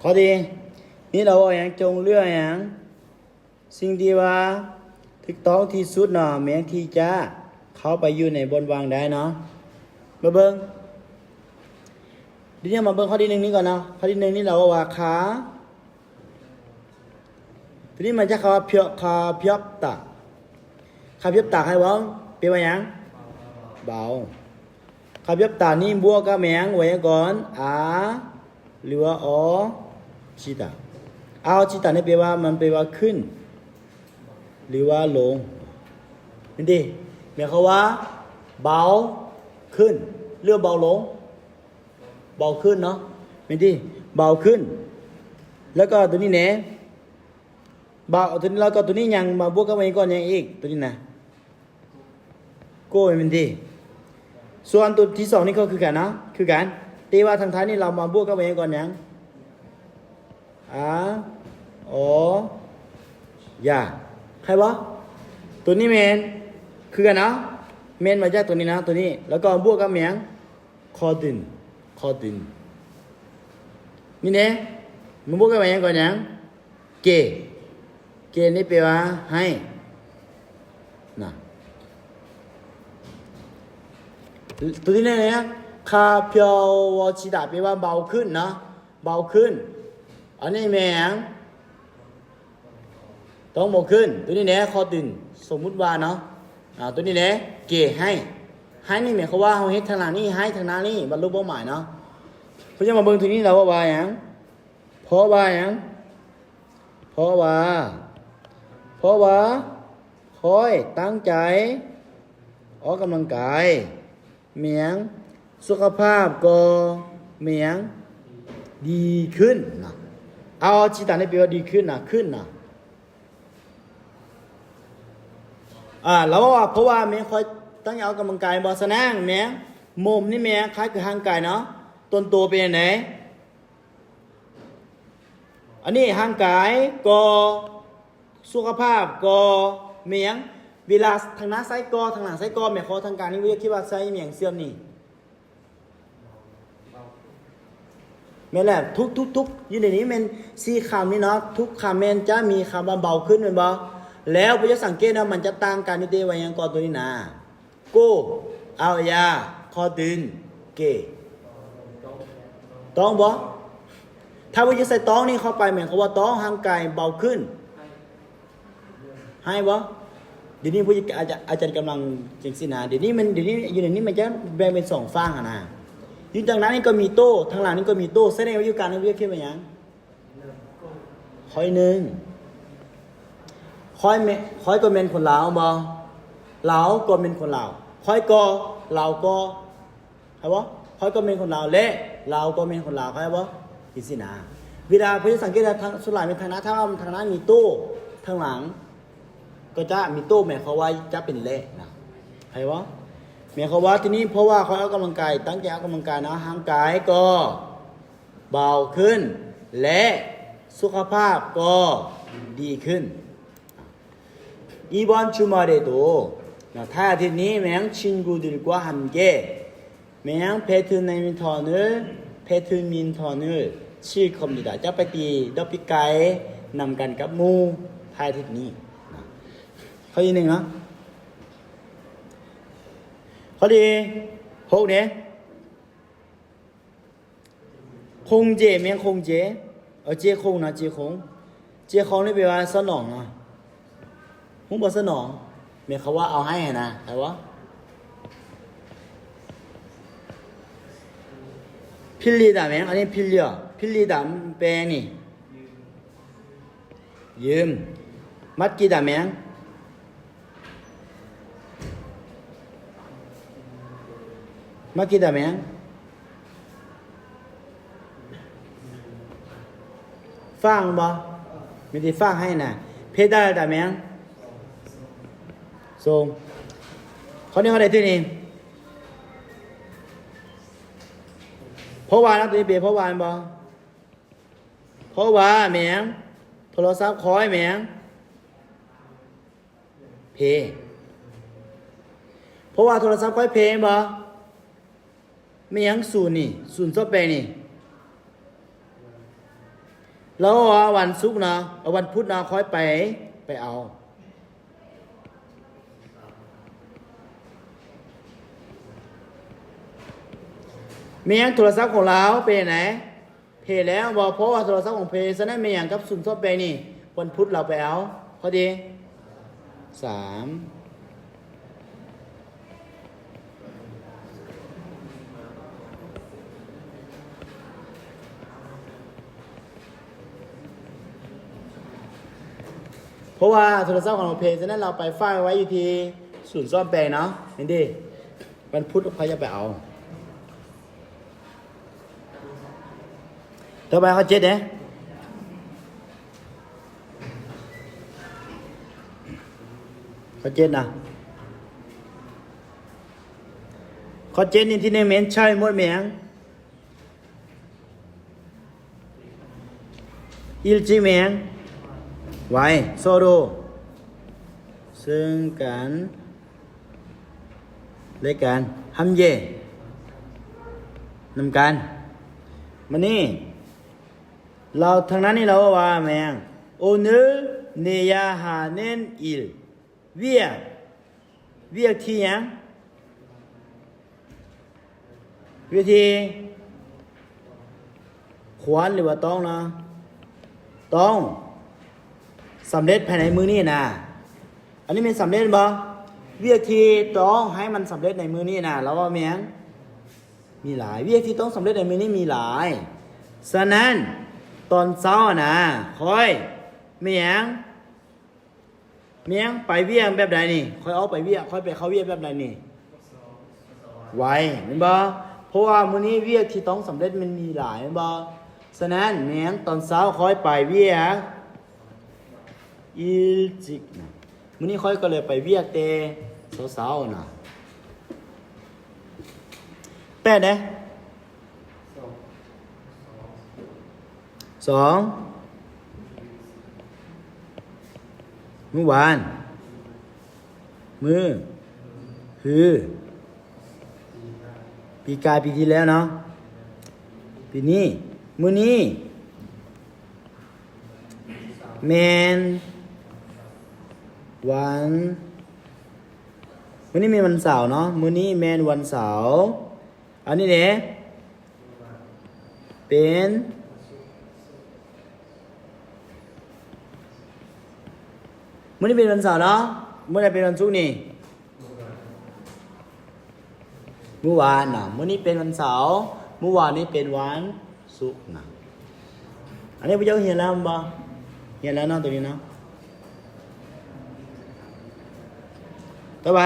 ຂໍ້ດີ ນີ້ລາວເວົ້າຫຍັງ? ຈົ່ງເລືອກຫຍັງ? ສິ່ງທີ່ວ່າຖືກຕ້ອງທີ່ສຸດເນາະ ແມ່ນທີ່ຈະເຂົ້າໄປຢູ່ໃນບ່ອນວ່າງໄດ້ເນາະ. ມາເບິ່ງ ດຽວນີ້ມາເບິ່ງຂໍ້ທີໜຶ່ງນີ້ກ່ອນເນາະ. ຂໍ້ທີໜຶ່ງນີ້ລາວເວົ້າວ່າ ຄາ ໂຕນີ້ມາຈາກຄຳວ່າ ພຽກ ຄາພຽກຕາ ຄາພຽກຕາ ໃຫ້ເວົ້າ ແປວ່າຫຍັງ? ເບົາ. ຄາພຽກຕານີ້ບວກກັບຫຍັງ? ໄວຍາກອນ ອາ ຫຼືວ່າ ອໍ ຈິຕາ. ອໍ ຈິຕານີ້ແປວ່າ ມັນແປວ່າຂຶ້ນ ຫຼືວ່າລົງ ແມ່ນຕິ? ໝາຍຄວາມວ່າເບົາຂຶ້ນ ຫຼືເບົາລົງ? ເບົາຂຶ້ນເນາະ ແມ່ນຕິ? ເບົາຂຶ້ນ. ແລ້ວກໍໂຕນີ້ແດ່ ເບົາ ໂຕນີ້ ແລ້ວກໍໂຕນີ້ຫຍັງ? ມາບວກກັບໄວຍາກອນຫຍັງອີກ? ໂຕນີ້ນະ ໂກ ແມ່ນຕິ? ສ່ວນໂຕທີສອງນີ້ກໍຄືກັນເນາະ ຄືກັນ ແຕ່ວ່າທາງທ້າຍນີ້ລາວມາບວກກັບໄວຍາກອນຫຍັງ? ອາ ອໍ ຢາ ໃຄບໍ່? ໂຕນີ້ແມ່ນ ຄືກັນເນາະ ແມ່ນມາຈາກໂຕນີ້ນະ ໂຕນີ້ ແລ້ວກໍບວກກັບຫຍັງ? ຄໍດຶນ ຄໍດຶນ ນີ້ແດ່ ມັນບວກກັບຫຍັງກ່ອນຫຍັງ? ເກ ເກນີ້ແປວ່າໃຫ້ນະ. ໂຕທີ່ໜຶ່ງນະ ຄາພຽວວໍຊິຕາ ແປວ່າເບົາຂຶ້ນເນາະ ເບົາຂຶ້ນ. ອັນນີ້ແມ່ນຫຍັງ? ຕ້ອງບໍ່ຂຶ້ນ. ໂຕນີ້ແດ່ ຄໍດຶນ ສົມມຸດວ່າເນາະ ອາ ໂຕນີ້ແດ່ ເກ ໃຫ້ ໃຫ້ນີ້ໝາຍຄວາມວ່າເຮົາເຮັດທາງຫຼັງນີ້ ໃຫ້ທາງໜ້ານີ້ ບັນລຸເປົ້າໝາຍເນາະ. ເຮົາຈະມາເບິ່ງໂຕນີ້ລະ ເພາະວ່າຫຍັງ? ເພາະວ່າຫຍັງ? ເພາະວ່າ ເພາະວ່າຂ້ອຍຕັ້ງໃຈອອກກຳລັງກາຍ ແມ່ນຫຍັງ? ສຸຂະພາບກໍແມ່ນຫຍັງ? ດີຂຶ້ນນະ. ອາວຈິຕານີ້ແປວ່າດີຂຶ້ນນະ ຂຶ້ນນະ. ອາ ລາວເວົ້າວ່າ ເພາະວ່າແມ່ນຂ້ອຍຕັ້ງໃຈອອກກຳລັງກາຍ ບໍ່ສະນັ້ນແມ່ນໂມມນີ້ແມ່ນຄ້າຍຄືຮ່າງກາຍເນາະ ຕົນໂຕເປັນຈັ່ງໃດ? ອັນນີ້ຮ່າງກາຍກໍ ສຸຂະພາບກໍແມ່ນຫຍັງ? ເວລາທາງໜ້າໃຊ້ກໍ ທາງຫຼັງໃຊ້ກໍ ແມ່ນຂໍ້ທາງການນີ້ ບໍ່ຢາກຄິດວ່າໃຊ້ແມ່ນຫຍັງເຊື່ອມນີ້. ແມ່ນແຫຼະ ທຸກ ທຸກ ທຸກ ຢູ່ໃນນີ້ແມ່ນສີ່ຄຳນີ້ເນາະ ທຸກຄຳແມ່ນຈະມີຄຳວ່າເບົາຂຶ້ນແມ່ນບໍ່? ແລ້ວພວກເຈົ້າສັງເກດນະ ມັນຈະຕ່າງກັນຢູ່ທີ່ໄວຍາກອນໂຕນີ້ນະ. ໂກ ອາວຢາ ຄໍດຶນ ເກ ຕ້ອງບໍ່? ຖ້າວ່າຈະໃສ່ຕ້ອງນີ້ເຂົ້າໄປ ໝາຍຄວາມວ່າຕ້ອງຮ່າງກາຍເບົາຂຶ້ນ ໃຫ້ບໍ່? ດຽວນີ້ຜູ້ອາຈານ ອາຈານກຳລັງຈັ່ງຊີ້ນະ ດຽວນີ້ມັນ ດຽວນີ້ຢູ່ໃນນີ້ມັນຈະແບ່ງເປັນສອງຝັ່ງຫັ້ນນະ ຢູ່ທາງໜ້ານີ້ກໍມີໂຕ ທາງຫຼັງນີ້ກໍມີໂຕ ສະແດງວ່າຢູ່ກາງນີ້ເຂົາເອີ້ນວ່າຫຍັງ? ຂ້ອຍໜຶ່ງ ຂ້ອຍແມ່ນ ຂ້ອຍກໍແມ່ນຄົນລາວແມ່ນບໍ່? ລາວກໍແມ່ນຄົນລາວ ຂ້ອຍກໍ ລາວກໍ ເຂົ້າໃຈບໍ່? ຂ້ອຍກໍແມ່ນຄົນລາວ ແລະ ລາວກໍແມ່ນຄົນລາວ ເຂົ້າໃຈບໍ່? ຈັ່ງຊີ້ນະ ເວລາເຮົາຈະສັງເກດນະ ທາງ ສ່ວນຫຼາຍແມ່ນທາງໜ້າ ຖ້າວ່າທາງໜ້າມີໂຕ ທາງຫຼັງກໍຈະມີໂຕ ໝາຍຄວາມວ່າຈະເປັນແລະນະ ເຂົ້າໃຈບໍ່? ໝາຍຄວາມວ່າທີ່ນີ້ ເພາະວ່າຂ້ອຍອອກກຳລັງກາຍ ຕັ້ງໃຈອອກກຳລັງກາຍເນາະ ຮ່າງກາຍກໍ ເບົາຂຶ້ນ ແລະ ສຸຂະພາບກໍດີຂຶ້ນ. 이번 주말에도 ນະ ທ້າຍອາທິດນີ້ ແມ່ນຫຍັງ? 친구들과 함께 ແມ່ນຫຍັງ? 배드민턴을 배드민턴을 칠 겁니다. ຈະໄປຕີດອກປີກໄກ່ນຳກັນກັບໝູ່ທ້າຍອາທິດນີ້ນະ. ຂໍ້ທີໜຶ່ງເນາະ ຂໍ້ທີຫົກເດ້. ຄົງເຈ ແມ່ນຄົງເຈ ເອີ ເຈຄົງນະ ເຈຄົງ ເຈຄົງນີ້ແປວ່າສະໜອງນະ ຮູ້ບໍ່? ສະໜອງ ແມ່ນຄຳວ່າເອົາໃຫ້ຫັ້ນນະ ເຂົ້າໃຈບໍ່? ພິລິດຕາ ແມ່ນຫຍັງ? ອັນນີ້ພິລິດຕາ ພິລິດຕາ ແປນີ້ ຢືມ. ມັດກິຕາ ແມ່ນຫຍັງ? ມັດກິຕາ ແມ່ນຫຍັງ? ຝາກບໍ່? ມີແຕ່ຝາກໃຫ້ນະ. ເພດາລຕາ ແມ່ນຫຍັງ? ສົ່ງ. ຂໍ້ນີ້ ຂໍ້ໃດຖືກນີ້? ເພາະວ່ານະ ໂຕນີ້ເປັນເພາະວ່າແມ່ນບໍ່? ເພາະວ່າແມ່ນຫຍັງ? ໂທລະສັບຂ້ອຍແມ່ນຫຍັງ? ເພ. ເພາະວ່າໂທລະສັບຂ້ອຍເພແມ່ນບໍ່? ແມ່ນຫຍັງ? ສູນນີ້ ສູນສອດແປງນີ້. ລາວວ່າວັນສຸກນະ ເອົາ ວັນພຸດນະ ຄ່ອຍໄປ ໄປເອົາ. ແມ່ນຫຍັງໂທລະສັບຂອງລາວເປັນຈັ່ງໃດ? ເພແລ້ວບໍ່? ເພາະວ່າໂທລະສັບຂອງເພ, ສະນັ້ນແມ່ນຫຍັງກັບສູນສ້ອມແປງນີ້? ວັນພຸດລາວໄປເອົາ. ຂໍ້ທີສາມ ເພາະວ່າໂທລະສັບຂອງເພ ສະນັ້ນລາວໄປຝາກໄວ້ຢູ່ທີ່ສູນສ້ອມແປງເນາະ. ເຫັນເດ? ວັນພຸດຂ້ອຍຈະໄປເອົາ. ຕໍ່ໄປຂໍ້ເຈັດເດ້. ຂໍ້ເຈັດນະ. ຂໍ້ເຈັດນີ້ ທີໜຶ່ງແມ່ນ ໃຊ້ໝົດແມ່ນຫຍັງ? 일찍ແມ່ນຫຍັງ? ໄວ. 서로 ເຊິ່ງກັນ ແລະກັນ 함께 ນຳກັນ. ມານີ້ ລາວ ທາງນັ້ນນີ້ລາວເວົ້າວ່າແມ່ນຫຍັງ? 오늘 내야 하는 일 ວຽກ ວຽກທີ່ຫຍັງ? ວຽກທີ່ຄວນ ຫຼືວ່າຕ້ອງເນາະ ຕ້ອງສຳເລັດພາຍໃນມື້ນີ້ນະ. ອັນນີ້ແມ່ນສຳເລັດບໍ່? ວຽກທີ່ຕ້ອງໃຫ້ມັນສຳເລັດໃນມື້ນີ້ນະ ລາວວ່າແມ່ນຫຍັງ? ມີຫຼາຍ. ວຽກທີ່ຕ້ອງສຳເລັດໃນມື້ນີ້ມີຫຼາຍ. ສະນັ້ນ ຕອນເຊົ້ານະ ຂ້ອຍແມ່ນຫຍັງ? ແມ່ນຫຍັງ? ໄປວຽກແບບໃດນີ້? ຂ້ອຍອອກໄປວຽກ ຂ້ອຍໄປເຂົ້າວຽກແບບໃດນີ້? ໄວ ແມ່ນບໍ່? ເພາະວ່າມື້ນີ້ວຽກທີ່ຕ້ອງສຳເລັດມັນມີຫຼາຍ ແມ່ນບໍ່? ສະນັ້ນ ແມ່ນຫຍັງ? ຕອນເຊົ້າຂ້ອຍໄປວຽກ 일찍 ນະ. ມື້ນີ້ຂ້ອຍກໍເລີຍໄປວຽກແຕ່ເຊົ້າໆນະ. ແປດເດ້. ສອງ ມື້ວານ ມື້ ຄື ປີກາຍ ປີທີ່ແລ້ວເນາະ. ປີນີ້ ມື້ນີ້ ແມ່ນວັນ ມື້ນີ້ແມ່ນວັນເສົາເນາະ. ມື້ນີ້ແມ່ນວັນເສົາ. ອັນນີ້ເດ້ ເປັນ ມື້ນີ້ເປັນວັນເສົາເນາະ. ມື້ໃດເປັນວັນສຸກນີ້? ມື້ວານນະ. ມື້ນີ້ເປັນວັນເສົາ ມື້ວານນີ້ເປັນວັນສຸກນະ. ອັນນີ້ພວກເຈົ້າຮຽນແລ້ວແມ່ນບໍ່? ຮຽນແລ້ວເນາະ ໂຕນີ້ເນາະ. ຕໍ່ໄປ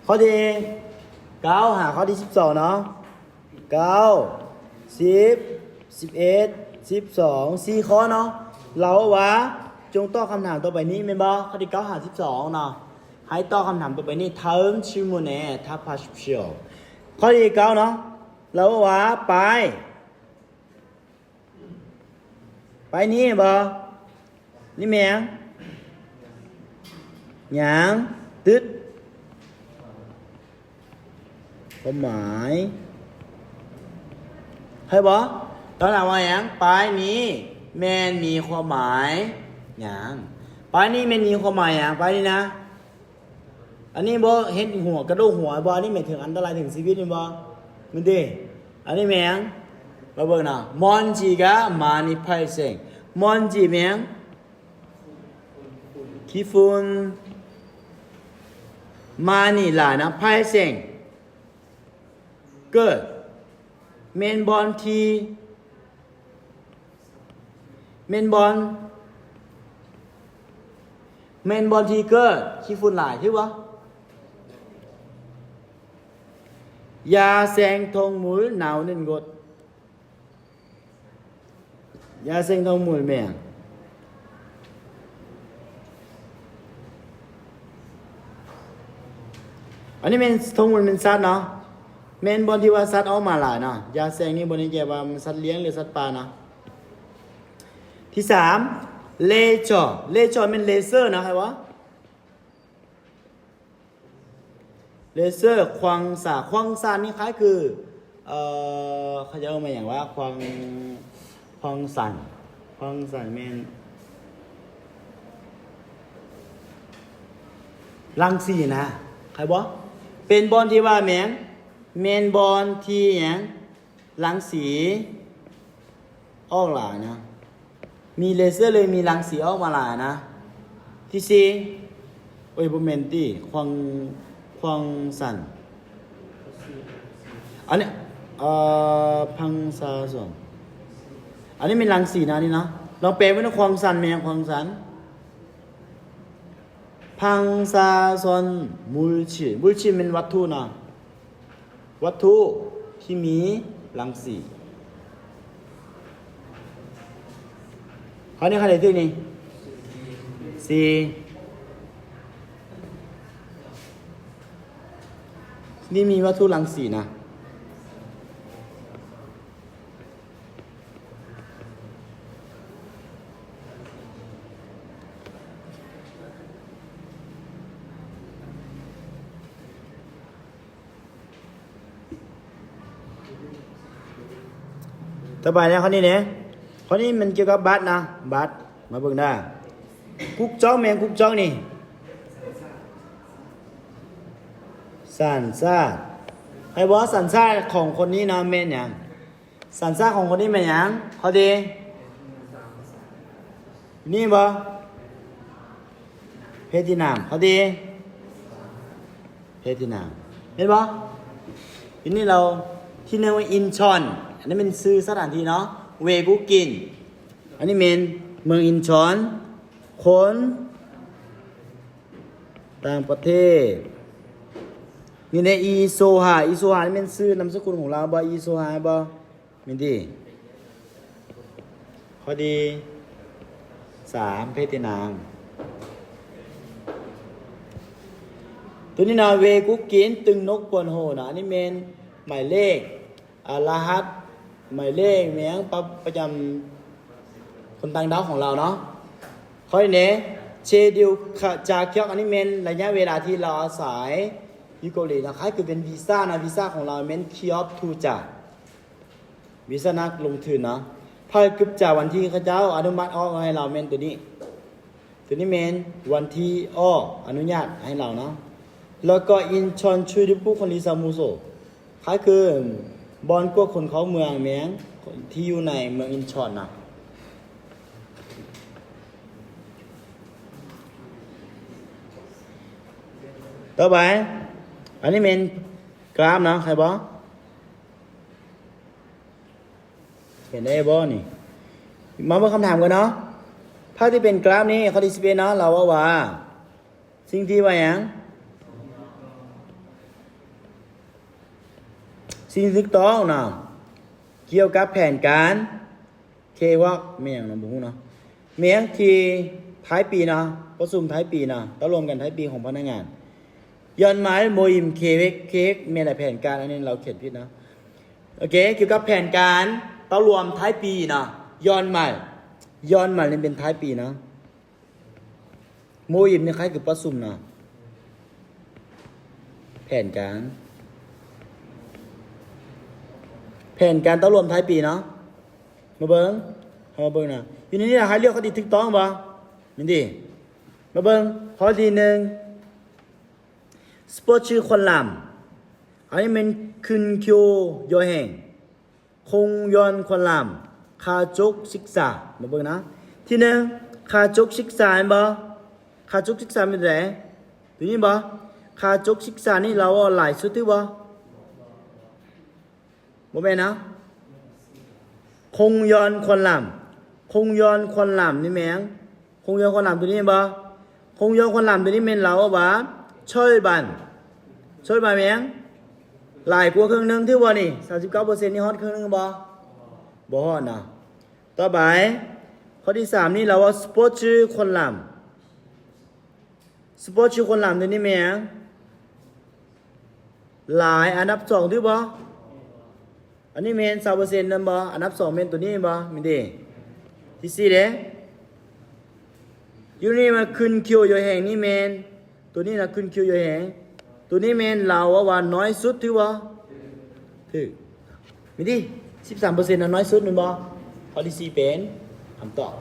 ຂໍ້ທີເກົ້າຫາຂໍ້ທີສິບສອງເນາະ. ເກົ້າ ສິບ ສິບເອັດ ສິບສອງ ສີ່ຂໍ້ເນາະ. ລາວວ່າຈົ່ງຕອບຄຳຖາມຕໍ່ໄປນີ້ ແມ່ນບໍ່? ຂໍ້ທີເກົ້າຫາສິບສອງເນາະ. ໃຫ້ຕອບຄຳຖາມຕໍ່ໄປນີ້. 다음 질문에 답하십시오. ຂໍ້ທີເກົ້າເນາະ. ລາວວ່າໄປ ໄປນີ້ບໍ່? ນີ້ແມ່ນຫຍັງ? ຫຍັງ? ຕຶດ ຄວາມໝາຍ ໃຫ້ບໍ່? ຕອນຫຼັງວ່າຫຍັງ? ໄປນີ້ແມ່ນມີຄວາມໝາຍຫຍັງ? ໄປນີ້ແມ່ນມີຄວາມໝາຍຫຍັງ? ໄປນີ້ນະ. ອັນນີ້ບໍ່ເຮັດຫົວກະໂດກຫົວບໍ່? ອັນນີ້ໝາຍເຖິງອັນຕະລາຍເຖິງຊີວິດແມ່ນບໍ່? ແມ່ນເດ້. ອັນນີ້ແມ່ນຫຍັງ? ມາເບິ່ງນະ. 먼지가 많이 발생. 먼지ແມ່ນຫຍັງ? 기분. 많이 ຫຼາຍນະ. 발생 ເກີດ. ແມ່ນບ່ອນທີ່ ແມ່ນບ່ອນ ແມ່ນບ່ອນທີ່ເກີດຂີ້ຝຸ່ນຫຼາຍ ຖືກບໍ່? 야생동물 나오는 곳. 야생동물 ແມ່ນຫຍັງ? ອັນນີ້ແມ່ນ 동물 ແມ່ນສັດເນາະ. ແມ່ນບ່ອນທີ່ວ່າສັດອອກມາຫຼາຍເນາະ. 야생 ນີ້ບໍ່ແນ່ໃຈວ່າມັນສັດລ້ຽງ ຫຼື ສັດປ່າເນາະ. ທີສາມ 레이저. 레이저 ແມ່ນເລເຊີເນາະ ໃຫ້ບໍ່? ເລເຊີ 광사. 광사 ນີ້ຄ້າຍຄື ເອີ ເຂົາເຈົ້າເອີ້ນວ່າຫຍັງວະ ຄວາງ ຄວາງຊັນ ຄວາງຊັນແມ່ນລັງສີນະ ເຂົ້າໃຈບໍ່? ເປັນບ່ອນທີ່ວ່າແມ່ນ ແມ່ນບ່ອນທີ່ຫຍັງ ລັງສີອອກຫຼາຍນະ. ມີເລເຊີ ເລີຍມີລັງສີອອກມາຫຼາຍນະ. ທີສີ່ ໂອ້ຍ ບໍ່ແມ່ນຕິ ຄວາງ ຄວາງຊັນ ອັນນີ້ ເອີ ພັງຊາຊອນ ອັນນີ້ແມ່ນລັງສີນະ ນີ້ເນາະ. ລອງແປເບິ່ງນະ ຄວາງຊັນແມ່ນຫຍັງ ຄວາງຊັນ ພັງຊາຊອນ ມູນຊິນ ມູນຊິນແມ່ນວັດຖຸນະ. ວັດຖຸທີ່ມີລັງສີ ຂໍ້ນີ້ ຂໍ້ໃດຖືກນີ້? ສີ່ ນີ້ມີວັດຖຸລັງສີນະ. ຕໍ່ໄປນະ ຂໍ້ນີ້ເດ້ ຂໍ້ນີ້ມັນກ່ຽວກັບບັດນະ ບັດ ມາເບິ່ງເດີ ກຸກຈອງ ແມ່ນກຸກຈອງນີ້ ສັນຊາດ ໃຫ້ບອກວ່າສັນຊາດຂອງຄົນນີ້ນະແມ່ນຫຍັງ? ສັນຊາດຂອງຄົນນີ້ແມ່ນຫຍັງ? ເຂົາເດ ນີ້ບໍ່? ແພລາຕິນຳ ເຂົາເດ ແພລາຕິນຳ ເຫັນບໍ່? ທີນີ້ລາວ ທີໜຶ່ງວ່າອິນຊອນ ອັນນີ້ແມ່ນຊື່ສະຖານທີ່ເນາະ ເວກຸກິນ ອັນນີ້ແມ່ນເມືອງອິນຊອນ ຄົນຕ່າງປະເທດ ນີ້ເດ ອີໂຊຮາ ອີໂຊຮານີ້ແມ່ນຊື່ນາມສະກຸນຂອງລາວບໍ່? ອີໂຊຮາບໍ່? ມິນດີ ຂໍ້ທີສາມ ເພຕິນາງ ໂຕນີ້ນະ ເວກຸກກິນ ຕຶງນົກປວນໂຮນະ ອັນນີ້ແມ່ນໝາຍເລກ ອາ ລະຫັດ ໝາຍເລກແມ່ນປະ ປະຈຳຄົນຕ່າງດ້າວຂອງລາວເນາະ. ຂໍ້ນີ້ເດ ເຊດິວ ຈາຄຽກ ອັນນີ້ແມ່ນໄລຍະເວລາທີ່ລາວອາໄສຢູ່ເກົາຫຼີນະ ຄ້າຍຄືເປັນວີຊານະ ວີຊາຂອງລາວແມ່ນ ຄຽບທູຈາ ວີຊານັກລົງທຶນເນາະ ພາຍກຶບຈາ ວັນທີ່ເຂົາເຈົ້າອະນຸມັດອອກໃຫ້ລາວແມ່ນໂຕນີ້ ໂຕນີ້ແມ່ນວັນທີ່ອອກອະນຸຍາດໃຫ້ລາວເນາະ ແລ້ວກໍອິນຊອນ ຊຸຍດິປຸ ຄົນລີຊາມູໂຊ ຄ້າຍຄືບ່ອນກວດຄົນເຂົ້າເມືອງແມ່ນທີ່ຢູ່ໃນເມືອງອິນຊອນນະ. ຕໍ່ໄປ ອັນນີ້ແມ່ນກຣາຟເນາະ ເຫັນບໍ່? ເຫັນໄດ້ບໍ່ນີ້? ມາເບິ່ງຄຳຖາມກັນເນາະ ພາບທີ່ເປັນກຣາຟນີ້ ຂໍ້ທີສິບເອັດເນາະ ລາວເວົ້າວ່າ ສິ່ງທີ່ວ່າຫຍັງ? ສິ່ງທີ່ຖືກຕ້ອງເນາະ ກ່ຽວກັບແຜນການ ເຄວອກ ແມ່ນຫຍັງເນາະ ບໍ່ຮູ້ເນາະ ແມ່ນທີ່ທ້າຍປີເນາະ ປະຊຸມທ້າຍປີເນາະ ເຕົ້າລວມກັນທ້າຍປີຂອງພະນັກງານ ຍອນມາຍ ໂມອິມ ເຄເວັກ ເຄເວັກ ແມ່ນແຜນການ ອັນນີ້ລາວຂຽນຜິດເນາະ. ໂອເຄ ກ່ຽວກັບແຜນການເຕົ້າລວມທ້າຍປີເນາະ ຍອນມາຍ ຍອນມາຍນີ້ເປັນທ້າຍປີເນາະ. ໂມອິມນີ້ຄ້າຍຄືປະຊຸມນະ ແຜນການ ແຜນການເຕົ້າລວມທ້າຍປີເນາະ. ມາເບິ່ງ ເຮົາມາເບິ່ງນະ ຢູ່ໃນນີ້ລະ ໃຫ້ເລືອກຂໍ້ທີ່ຖືກຕ້ອງບໍ່? ແມ່ນຕິ ມາເບິ່ງ ຂໍ້ທີໜຶ່ງ ສະໂປດຊື່ຄວານລຳ ອັນນີ້ແມ່ນ ຄຶນຄິວໂຍແຮງ ຄົງຍອນຄວານລຳ ຄາຈົກສິກສາ ມາເບິ່ງນະ ທີໜຶ່ງ ຄາຈົກສິກສາ ເຫັນບໍ່? ຄາຈົກສິກສາແມ່ນໃດ? ໂຕນີ້ບໍ່? ຄາຈົກສິກສານີ້ລາວເວົ້າຫຼາຍສຸດຖືກບໍ່? ບໍ່ແມ່ນນະ ຄົງຍອນຄວານລຳ ຄົງຍອນຄວານລຳນີ້ແມ່ນ ຄົງຢອນຄວານລຳໂຕນີ້ແມ່ນບໍ່? ຄົງຢອນຄວານລຳໂຕນີ້ແມ່ນລາວເວົ້າວ່າ ໂຊຍບັນ ໂຊຍບັນແມ່ນຫຍັງ? ຫຼາຍກວ່າເຄິ່ງໜຶ່ງຖືກບໍ່ນີ້? ສາມສິບເກົ້າເປີເຊັນນີ້ຮອດເຄິ່ງໜຶ່ງບໍ່? ບໍ່ຮອດນະ. ຕໍ່ໄປ ຂໍ້ທີສາມນີ້ລາວເວົ້າ ສະໂປດຊື່ຄວານລຳ ສະໂປດຊື່ຄວານລຳໂຕນີ້ແມ່ນຫຍັງ? ຫຼາຍອັນດັບສອງຖືກບໍ່? ອັນນີ້ແມ່ນຊາວເປີເຊັນແມ່ນບໍ່? ອັນດັບສອງແມ່ນໂຕນີ້ແມ່ນບໍ່? ແມ່ນເດ. ທີສີ່ເດ ຢູ່ນີ້ມາ ຄຶນຄິວໂຍແຮງ ນີ້ແມ່ນ ໂຕນີ້ນະ ຄຶນຄິວໂຍແຮງ ໂຕນີ້ແມ່ນລາວເວົ້າວ່ານ້ອຍສຸດຖືກບໍ່? ຖືກ. ມີຕິ ສິບສາມເປີເຊັນ ນັ້ນນ້ອຍສຸດແມ່ນບໍ່? ຂໍ້ທີສີ່ເປັນຄຳຕອບ.